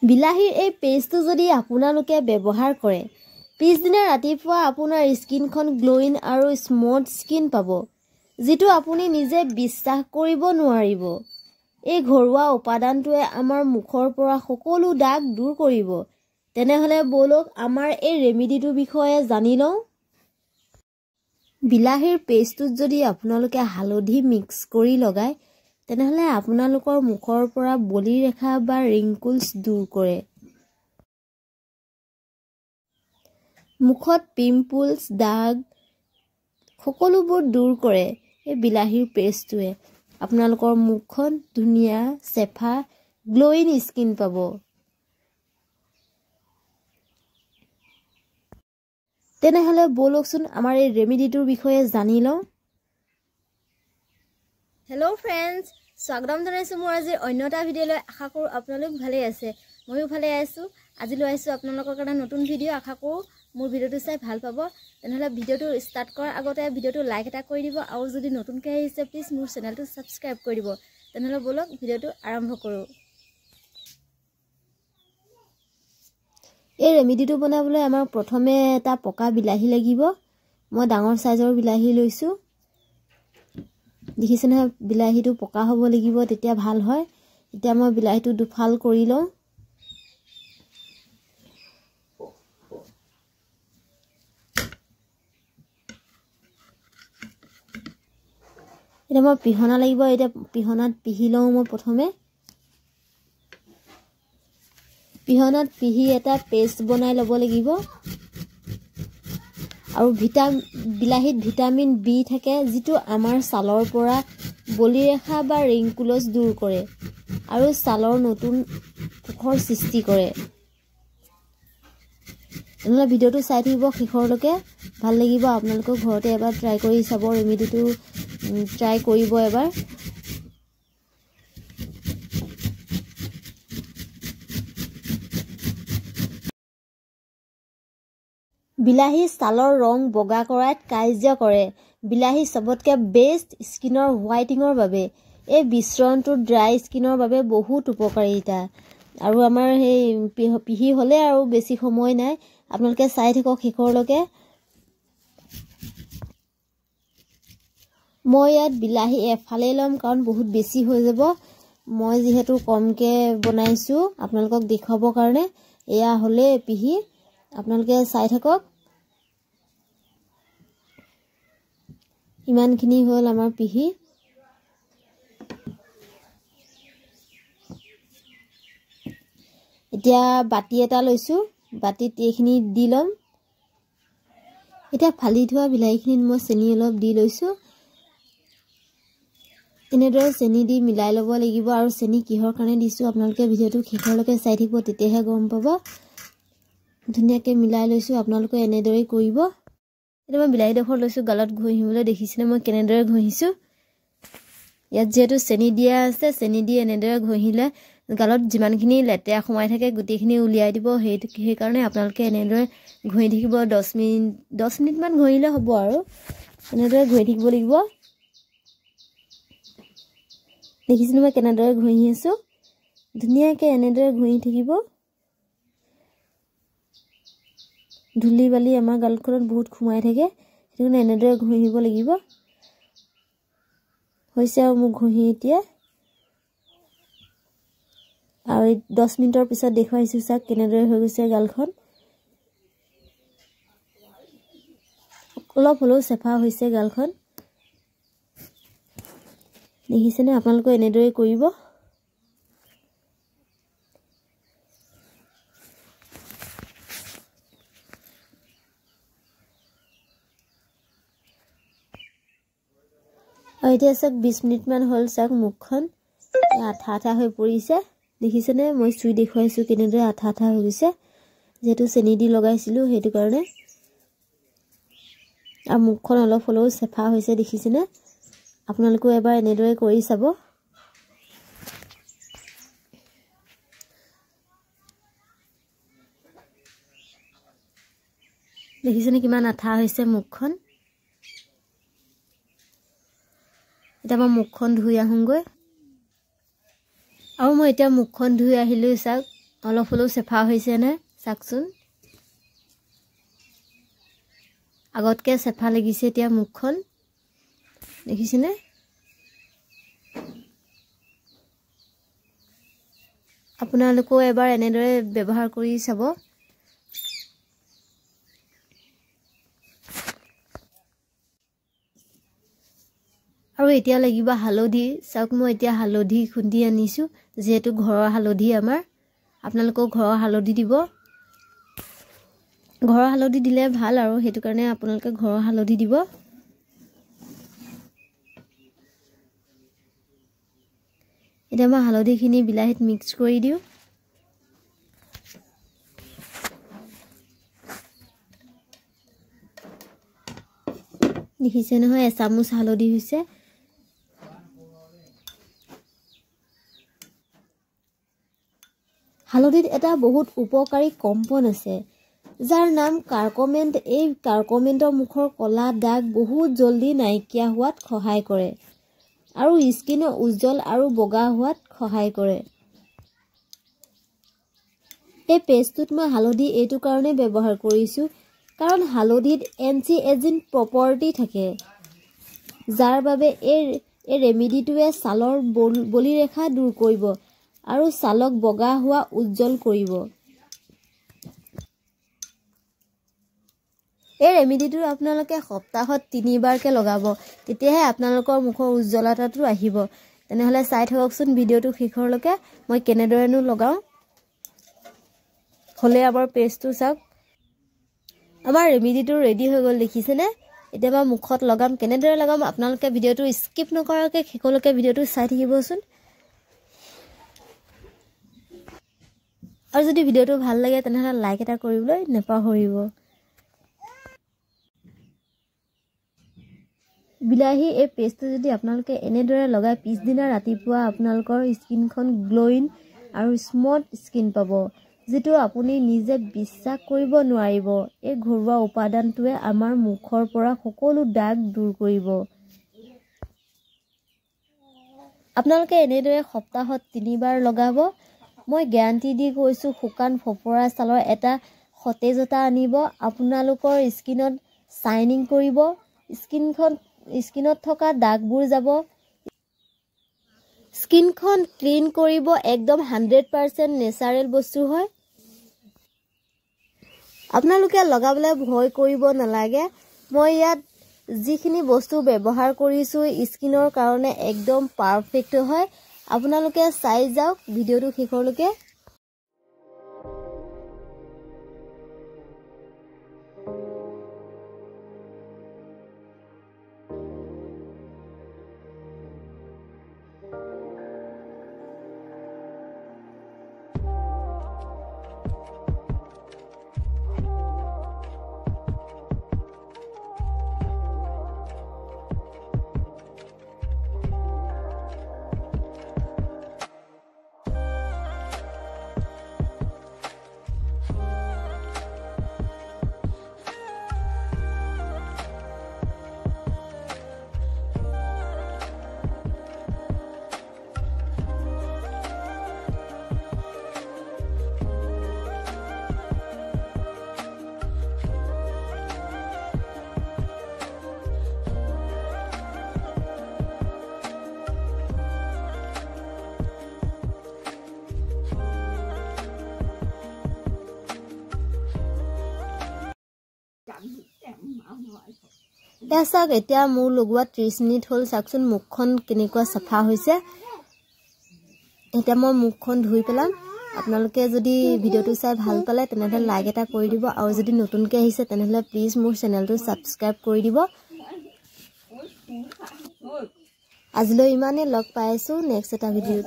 বিলাহীৰ এই পেষ্টটো যদি আপোনালোকে ব্যৱহাৰ কৰে, পিছদিনা ৰাতিপুৱা আপোনাৰ স্কিনখন গ্ল'য়িং আৰু স্মুথ স্কিন পাব, যিটো আপুনি নিজে বিশ্বাস কৰিব নোৱাৰিব। এই ঘৰুৱা উপাদানটোৱে আমাৰ মুখৰ পৰা সকলো দাগ দূৰ কৰিব। তেনেহ'লে ব'লক আমাৰ এই ৰেমেডিটোৰ বিষয়ে জানি লওঁ। বিলাহীৰ পেষ্টটোত যদি আপোনালোকে হালধি মিক্স কৰি লগায়, তেনেহ'লে আপোনালোকৰ মুখৰ পৰা বলিৰেখা বা ৰিংকুলছ দূৰ কৰে। মুখত পিম্পলছ, দাগ সকলোবোৰ দূৰ কৰে এই বিলাহীৰ পেষ্টটোৱে। আপোনালোকৰ মুখখন ধুনীয়া চেফা গ্ল'য়িং স্কিন পাব। তেনেহ'লে ব'লকচোন আমাৰ এই ৰেমেডিটোৰ বিষয়ে জানি লওঁ। হেল্ল' ফ্ৰেণ্ডছ, স্বাগতম জনাইছোঁ মোৰ আজিৰ অন্য এটা ভিডিঅ'লৈ। আশা কৰোঁ আপোনালোক ভালেই আছে, ময়ো ভালে আছোঁ। আজি লৈ আহিছোঁ আপোনালোকৰ কাৰণে নতুন ভিডিঅ'। আশা কৰোঁ মোৰ ভিডিঅ'টো চাই ভাল পাব। তেনেহ'লে ভিডিঅ'টো ষ্টাৰ্ট কৰাৰ আগতে ভিডিঅ'টো লাইক এটা কৰি দিব, আৰু যদি নতুনকৈ আহিছে প্লিজ মোৰ চেনেলটো ছাবস্ক্ৰাইব কৰি দিব। তেনেহ'লে ব'লক ভিডিঅ'টো আৰম্ভ কৰোঁ। এই ৰেমেডিটো বনাবলৈ আমাক প্ৰথমে এটা পকা বিলাহী লাগিব। মই ডাঙৰ চাইজৰ বিলাহী লৈছোঁ। দেখিছে নহয়, বিলাহীটো পকা হ'ব লাগিব, তেতিয়া ভাল হয়। এতিয়া মই বিলাহীটো দুফাল কৰি লওঁ। এতিয়া মই পিহনা লাগিব, এতিয়া পিহনাত পিহি লওঁ। মই প্ৰথমে পিহনাত পিহি এটা পেষ্ট বনাই ল'ব লাগিব। আৰু বিলাহীত ভিটামিন বি থাকে, যিটো আমাৰ ছালৰ পৰা বলিৰেখা বা ৰিংকুলছ দূৰ কৰে আৰু ছালৰ নতুন কোষৰ সৃষ্টি কৰে। তেনেহ'লে ভিডিঅ'টো চাই থাকিব শেষৰলৈকে, ভাল লাগিব। আপোনালোকেও ঘৰতে এবাৰ ট্ৰাই কৰি চাব, ৰেমেডিটো ট্ৰাই কৰিব এবাৰ। বিলাহী ছালৰ ৰং বগা কৰাত কাৰ্য কৰে। বিলাহী চবতকৈ বেষ্ট স্কিনৰ হোৱাইটিঙৰ বাবে। এই মিশ্ৰণটো ড্ৰাই স্কিনৰ বাবে বহুত উপকাৰিতা। আৰু আমাৰ সেই পিহি হ'লে আৰু বেছি সময় নাই, আপোনালোকে চাই থাকক শেষৰলৈকে। মই ইয়াত বিলাহী এফালেই ল'ম, কাৰণ বহুত বেছি হৈ যাব। মই যিহেতু কমকৈ বনাইছোঁ আপোনালোকক দেখুৱাবৰ কাৰণে। এয়া হ'লে পিহি, আপোনালোকে চাই থাকক। ইমানখিনি হ'ল আমাৰ পিহি। এতিয়া বাতি এটা লৈছোঁ, বাতিত এইখিনি দি ল'ম। এতিয়া ফালি থোৱা বিলাহীখিনিত মই চেনি অলপ দি লৈছোঁ। এনেদৰে চেনি দি মিলাই ল'ব লাগিব। আৰু চেনি কিহৰ কাৰণে দিছোঁ আপোনালোকে ভিডিঅ'টো শেষৰলৈকে চাই থাকিব, তেতিয়াহে গম পাব। ধুনীয়াকৈ মিলাই লৈছোঁ, আপোনালোকে এনেদৰেই কৰিব। এতিয়া মই বিলাহীডোখৰ লৈছোঁ গালত ঘঁহিবলৈ। দেখিছেনে মই কেনেদৰে ঘঁহিছোঁ? ইয়াত যিহেতু চেনি দিয়া আছে, চেনি দি এনেদৰে ঘঁহিলে গালত যিমানখিনি লেতেৰা সোমাই থাকে গোটেইখিনি উলিয়াই দিব। সেইকাৰণে আপোনালোকে এনেদৰে ঘঁহি থাকিব। 10 মিনিটমান ঘঁহিলে হ'ব। আৰু এনেদৰে ঘঁহি থাকিব লাগিব। দেখিছেনে মই কেনেদৰে ঘঁহি আছোঁ? ধুনীয়াকৈ এনেদৰে ঘঁহি থাকিব। ধূলি বালি আমাৰ গালখনত বহুত সোমাই থাকে, সেইটো কাৰণে এনেদৰে ঘঁহিব লাগিব। হৈছে আৰু মোক ঘঁহি এতিয়া। আৰু 10 মিনিটৰ পিছত দেখুৱাইছোঁ চাওক কেনেদৰে হৈ গৈছে গালখন। অলপ হ'লেও চেফা হৈছে গালখন, দেখিছেনে? আপোনালোকে এনেদৰে কৰিব। আৰু এতিয়া চাওক 20 মিনিটমান হ'ল, চাওক মুখখন আঠা আঠা হৈ পৰিছে। দেখিছেনে? মই চুই দেখুৱাইছোঁ কেনেদৰে আঠা আঠা হৈ গৈছে, যিহেতু চেনি দি লগাইছিলোঁ সেইটো কাৰণে। আৰু মুখখন অলপ হ'লেও চেফা হৈছে, দেখিছেনে? আপোনালোকেও এবাৰ এনেদৰে কৰি চাব। দেখিছেনে কিমান আঠা হৈছে মুখখন? এতিয়া মই মুখখন ধুই আহোঁগৈ। আৰু মই এতিয়া মুখখন ধুই আহিলোঁ। চাওক অলপ হ'লেও চেফা হৈছেনে চাওকচোন। আগতকৈ চেফা লাগিছে এতিয়া মুখখন, দেখিছেনে? আপোনালোকেও এবাৰ এনেদৰে ব্যৱহাৰ কৰি চাব। আৰু এতিয়া লাগিব হালধি। চাওক মই এতিয়া হালধি খুন্দি আনিছোঁ, যিহেতু ঘৰৰ হালধি আমাৰ। আপোনালোকেও ঘৰৰ হালধি দিব। ঘৰৰ হালধি দিলে ভাল আৰু সেইটো কাৰণে আপোনালোকে ঘৰৰ হালধি দিব। এতিয়া মই হালধিখিনি বিলাহীত মিক্স কৰি দিওঁ। দেখিছে নহয়, এচামুচ হালধি হৈছে। হালধিত এটা বহুত উপকাৰী কম্পন আছে, যাৰ নাম কাৰ্কমেণ্ট। এই কাৰ্কমেণ্টৰ মুখৰ ক'লা দাগ বহুত জল্দি নাইকিয়া হোৱাত সহায় কৰে আৰু স্কিনো উজ্জ্বল আৰু বগা হোৱাত সহায় কৰে। এই পেষ্টটোত মই হালধি এইটো কাৰণে ব্যৱহাৰ কৰিছোঁ, কাৰণ হালধিত এণ্টি এজিং প্ৰপাৰ্টি থাকে, যাৰ বাবে এই ৰেমেডিটোৱে ছালৰ বলিৰেখা দূৰ কৰিব আৰু ছালক বগা হোৱা উজ্জ্বল কৰিব। এই ৰেমেডিটো আপোনালোকে সপ্তাহত 3বাৰকৈ লগাব, তেতিয়াহে আপোনালোকৰ মুখৰ উজ্জ্বলতাটো আহিব। তেনেহ'লে চাই থাককচোন ভিডিঅ'টো শেষৰলৈকে, মই কেনেদৰেনো লগাওঁ। হ'লে আমাৰ পেষ্টটো চাওক, আমাৰ ৰেমেডিটো ৰেডি হৈ গ'ল, দেখিছেনে? এতিয়া মই মুখত লগাম। কেনেদৰে লগাম আপোনালোকে ভিডিঅ'টো স্কিপ নকৰাকৈ শেষলৈকে ভিডিঅ'টো চাই থাকিবচোন। আৰু যদি ভিডিঅ'টো ভাল লাগে তেনেহ'লে লাইক এটা কৰিবলৈ নাপাহৰিব। বিলাহী এই পেষ্টটো যদি আপোনালোকে এনেদৰে লগাই পিছদিনা ৰাতিপুৱা আপোনালোকৰ স্কিনখন গ্ল'য়িং আৰু স্মুথ স্কিন পাব, যিটো আপুনি নিজে বিশ্বাস কৰিব নোৱাৰিব। এই ঘৰুৱা উপাদানটোৱে আমাৰ মুখৰ পৰা সকলো দাগ দূৰ কৰিব। আপোনালোকে এনেদৰে সপ্তাহত 3বাৰ লগাব। মই গেৰাণ্টি দি কৈছোঁ, শুকান ফপৰা ছালৰ এটা সতেজতা আনিব, আপোনালোকৰ স্কিনত শ্বাইনিং কৰিব, স্কিনত থকা দাগবোৰ যাব, স্কিনখন ক্লিন কৰিব। একদম 100% নেচাৰেল বস্তু হয়। আপোনালোকে লগাবলৈ ভয় কৰিব নালাগে। মই ইয়াত যিখিনি বস্তু ব্যৱহাৰ কৰিছোঁ স্কিনৰ কাৰণে একদম পাৰফেক্ট হয়। আপোনালোকে চাই যাওক ভিডিঅ'টো শেষৰলৈকে। এয়া চাওক, এতিয়া মোৰ লগোৱা 30 মিনিট হ'ল। চাওকচোন মুখখন কেনেকুৱা চাফা হৈছে। এতিয়া মই মুখখন ধুই পেলাম। আপোনালোকে যদি ভিডিঅ'টো চাই ভাল পালে তেনেহ'লে লাইক এটা কৰি দিব, আৰু যদি নতুনকৈ আহিছে তেনেহ'লে প্লিজ মোৰ চেনেলটো ছাবস্ক্ৰাইব কৰি দিব। আজিলৈ ইমানেই, লগ পাই আছোঁ নেক্সট এটা ভিডিঅ'ত।